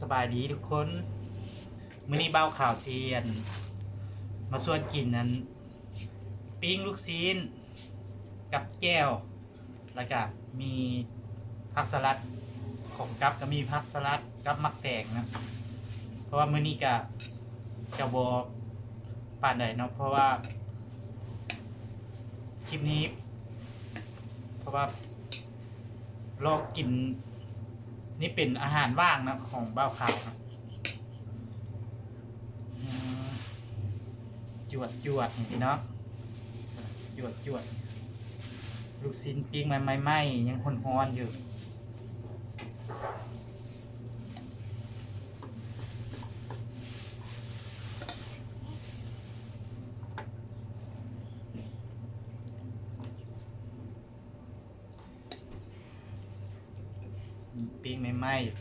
ສະບາຍດີທຸກຄົນ ມື້ນີ້ບ່າວຂາວຊິ ອັນ ມາຊວນກິນ ອັນ ປີ້ງລູກຊີ້ນກັບແຈ່ວ ແລ້ວກະມີຜັກສະຫຼັດ ຂອງກັບກະມີຜັກສະຫຼັດກັບໝາກແຕງນະ ເພາະວ່າມື້ນີ້ກະຈະບໍ່ປານໃດເນາະ ເພາະວ່າຄລິບນີ້ ເພາະວ່າລອງກິນ ນີ້ເປັນອາຫານວ່າງນະ ຂອງບ່າວຂາວນະ. ອືມ ຈວດໆ ນີ້ພີ່ນ້ອງ ຈວດໆ ລູກຊີ້ນປີ້ງໃໝ່ໆ ຍັງຮ້ອນໆ ຢູ່. ປີ້ງໃໝ່ໆ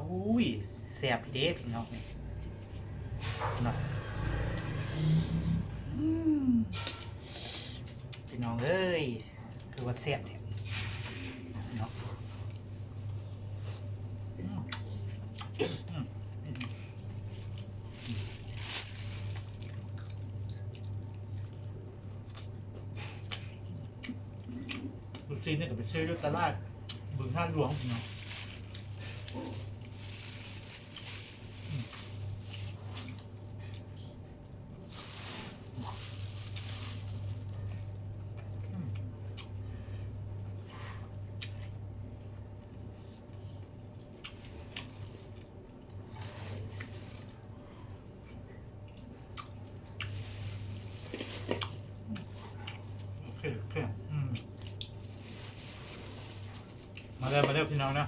ໂອ້ຍ ແຊບເດ້ພີ່ນ້ອງເນາະ ອືມ ພີ່ນ້ອງເອີຍ ຄືວ່າແຊບແທ້ເນາະ ອືມ ອືມ ອືມ. ລູກຊີ້ນນີ້ກະໄປຊື້ຢູ່ຕະຫຼາດບຶງທາດຫຼວງພຸ້ນເນາະ ອືມ. ໂອເຄ ໂອເຄ ອືມ ມາເດີ ມາເດີພີ່ນ້ອງເດີ.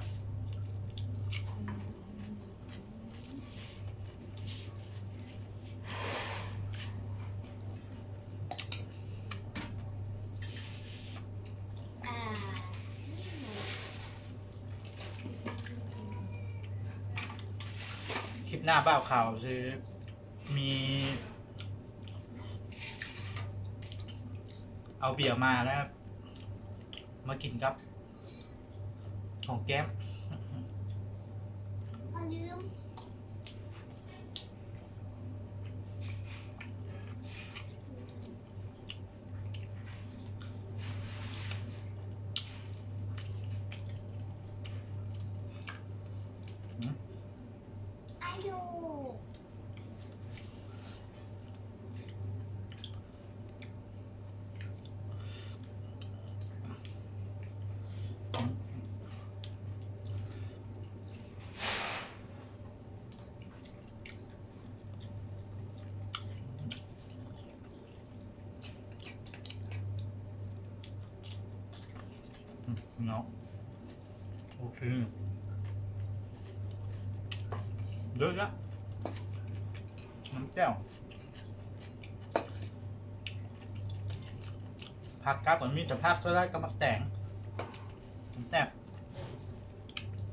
ຄລິບໜ້າບ່າວຂາວຊິມີ ເອົາເບຍມາແລ້ວ ມາກິນກັບ ຫອມແກ້ມ ບໍ່ລືມ. ເນາະ ໂອເຄ ເລີດລະ ນ້ຳແຈ່ວ ຜັກກັບ ມັນມີແຕ່ຜັກສະຫຼັດກັບໝາກແຕງ ແຊບ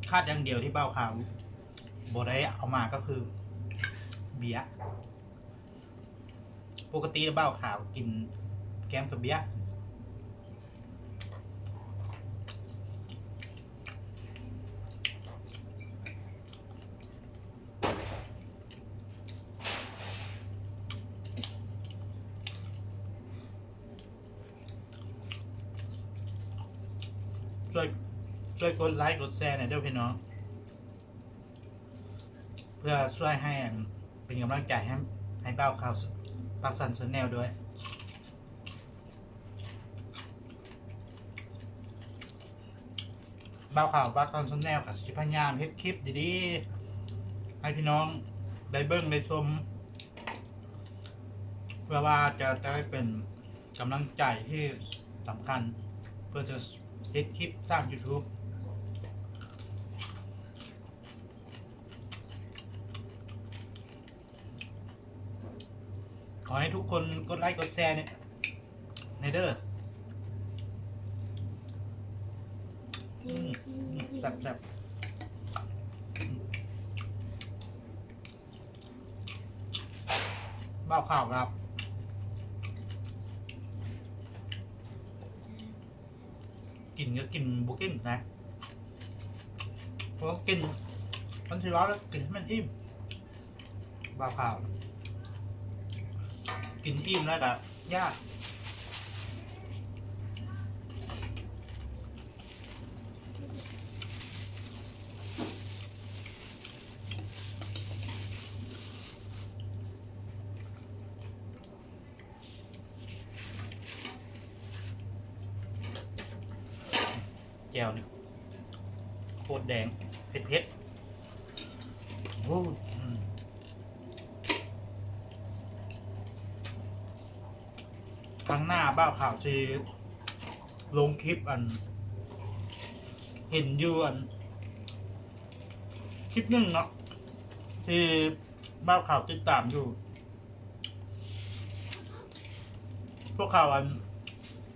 ຂາດຢ່າງດຽວທີ່ບ່າວຂາວບໍ່ໄດ້ເອົາມາກະຄືເບຍ. ປົກກະຕິແລ້ວບ່າວຂາວກິນແກ້ມກັບເບຍ. ຊ່ວຍ ຊ່ວຍກົດໄລກົດແຊແດ່ເດີພີ່ນ້ອງ ເພື່ອຊ່ວຍໃຫ້ ອັນ ເປັນກຳລັງໃຈໃຫ້ ໃຫ້ບ່າວຂາວ ປາກຊັນແຊນແນວດ້ວຍ. ບ່າວຂາວ ປາກຊັນແຊນແນວ ກະຊິພະຍາຍາມເຮັດຄລິບດີໆ ໃຫ້ພີ່ນ້ອງໄດ້ເບິ່ງໄດ້ຊົມ ເພື່ອວ່າຈະ ຈະໄດ້ເປັນກຳລັງໃຈທີ່ສຳຄັນ ເພື່ອຈະເຮັດຄລິບສ້າງຢູທູບ. ຂໍໃຫ້ທຸກຄົນກົດໄລກົດແຊແດ່ເດີ. ອືມ ອືມ ແຊບໆ ອືມ ບ່າວຂາວຄັບ. ກິນກໍກິນ ບໍ່ກິນນະ ເພາະວ່າກິນ ມັນຊິເວົ້າແລ້ວ ກິນໃຫ້ມັນອີ່ມ. ບ່າວຂາວ ກິນອີ່ມແລ້ວກໍຢ້ານ. ແຈ່ວນີ້ໂຄດແດງ ເຜັດໆ ໂອ້ ອືມ ຄັ້ງໜ້າບ່າວຂາວຊິລົງຄລິບ ອັນ ເຫັນຢູ່ ອັນ ຄລິບໜຶ່ງເນາະ ທີ່ບ່າວຂາວຕິດຕາມຢູ່ ພວກເຂົາ ອັນ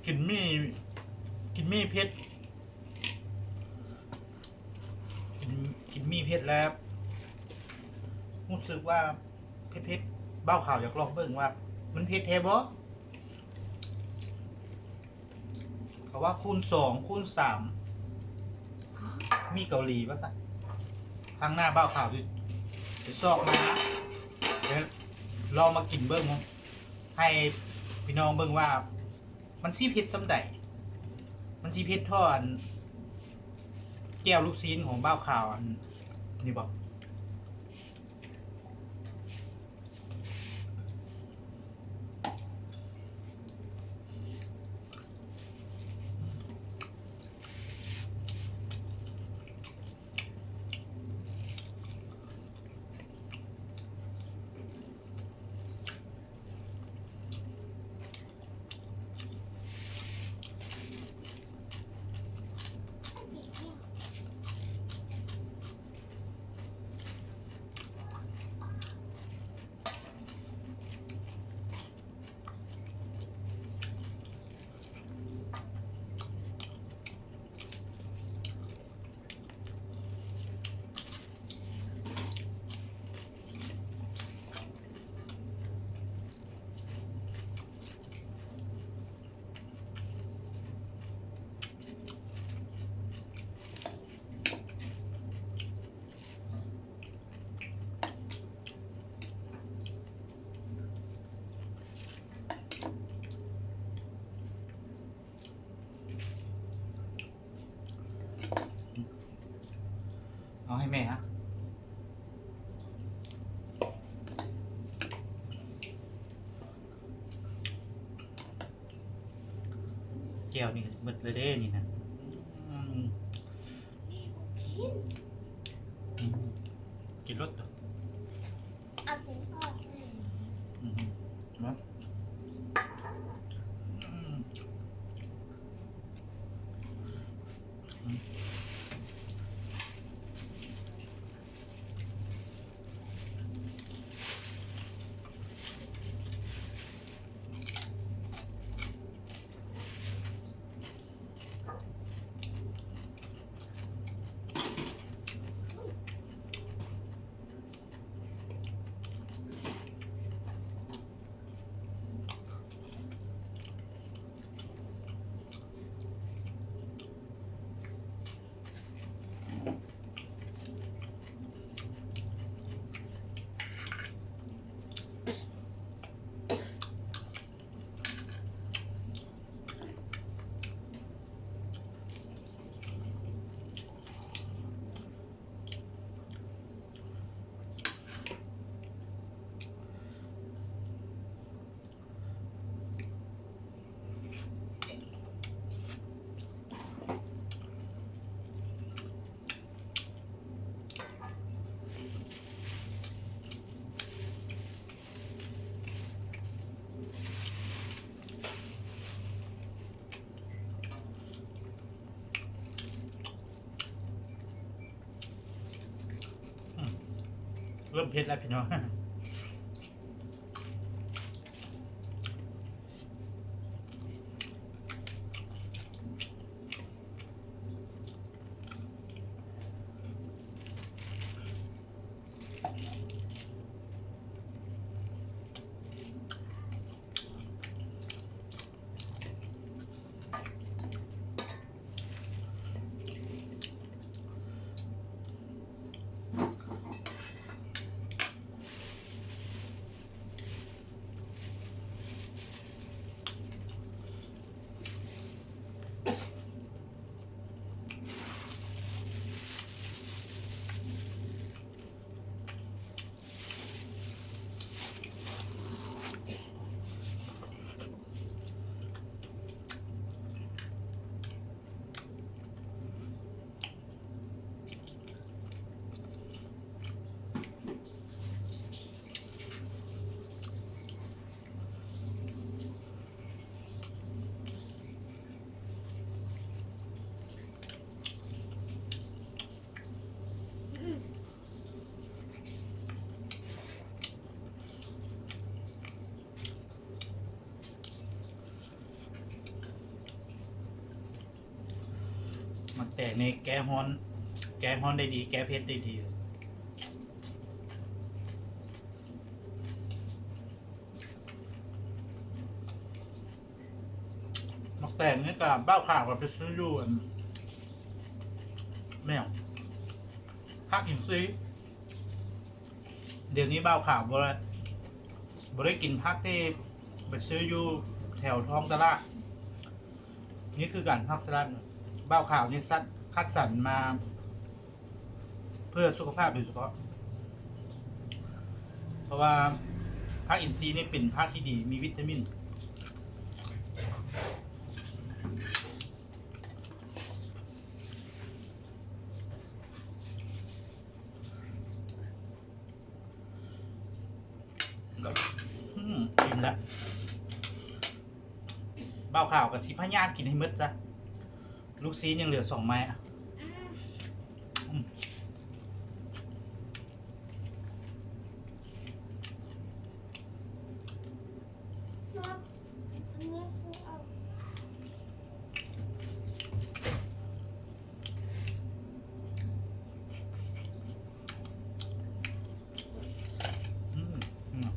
ກິນໝີ່ ກິນໝີ່ເຜັດ ກິນ ກິນໝີ່ເຜັດແລ້ວ ຮູ້ສຶກວ່າເຜັດໆ ບ່າວຂາວຢາກລອງເບິ່ງວ່າມັນເຜັດແທ້ບໍ່? ເຂົາວ່າຄູນສອງ ຄູນສາມ ໝີ່ເກົາຫຼີວ່າຊັ້ນ. ຄັ້ງໜ້າບ່າວຂາວຊິ ຊິຊອກມາ ແລ້ວລອງມາກິນເບິ່ງ ໃຫ້ພີ່ນ້ອງເບິ່ງວ່າ ມັນຊິເຜັດສ່ຳໃດ? ມັນຊິເຜັດທໍ່ ອັນ ແຈ່ວລູກຊີ້ນຂອງບ່າວຂາວ ອັນນີ້ບໍ່? ເອົາໃຫ້ແມ່ຫະ. ແຈ່ວນີ້ກໍໝົດແລ້ວເດ້ນີ້ນະ. ອືມ ກິນ ອືມ ກິນໂລດ. ເອົາກິນທອດນີ້ ອືມ ມາ ອືມ ອືມ.ອືມ ເລີ່ມເຜັດແລ້ວພີ່ນ້ອງ. ອື ໝາກແຕງນີ້ແກ້ຮ້ອນ ແກ້ຮ້ອນໄດ້ດີ ແກ້ເຜັດໄດ້ດີ. ໝາກແຕງນີ້ກະບ່າວຂາວກະໄປຊື້ຢູ່ອັນ ແມ່ນຫຍັງ ພາກອິນຊີ. ດຽວນີ້ບ່າວຂາວບໍ່ໄດ້ ບໍ່ໄດ້ກິນຜັກທີ່ໄປຊື້ຢູ່ແຖວທ້ອງຕະຫຼາດ. ນີ້ຄືການຜັກສະຫຼັດ ບ່າວຂາວນີ້ຄັດ ຄັດສັນມາເພື່ອສຸຂະພາບໂດຍສະເພາະ ເພາະວ່າຜັກອິນຊີນີ້ເປັນຜັກທີ່ດີ ມີວິຕາມິນ. ອືມ ອີ່ມລະ ບ່າວຂາວກະຊິພະຍາຍາມກິນໃຫ້ໝົດຊະ ລູກຊີ້ນຍັງເຫຼືອສອງໄມ້. ອືມ ອືມ. ອືມ ອືມ.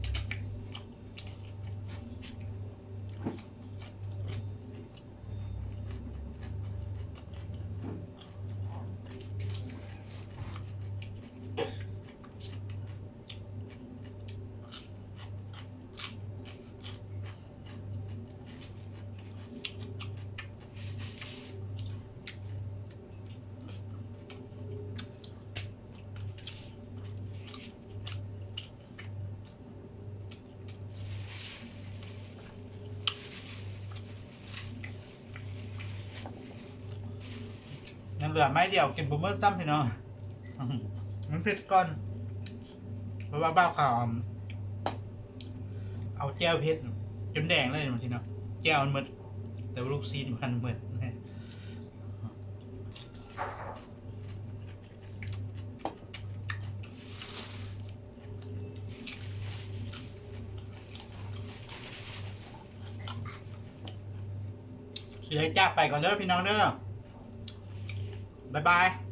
ຍັງເຫຼືອໄມ້ດຽວ ກິນບໍ່ໝົດຊ້ຳພີ່ນ້ອງ ມັນເຜັດກ່ອນ ເພາະວ່າບ່າວຂາວເອົາແຈ່ວເຜັດຈົນແດງເລີຍພີ່ນ້ອງ ແຈ່ວມັນໝົດ ແຕ່ວ່າລູກຊີ້ນບໍ່ທັນໝົດ. ຊິໄດ້ຈາກໄປກ່ອນເດີພີ່ນ້ອງເດີ ບາຍບາຍ.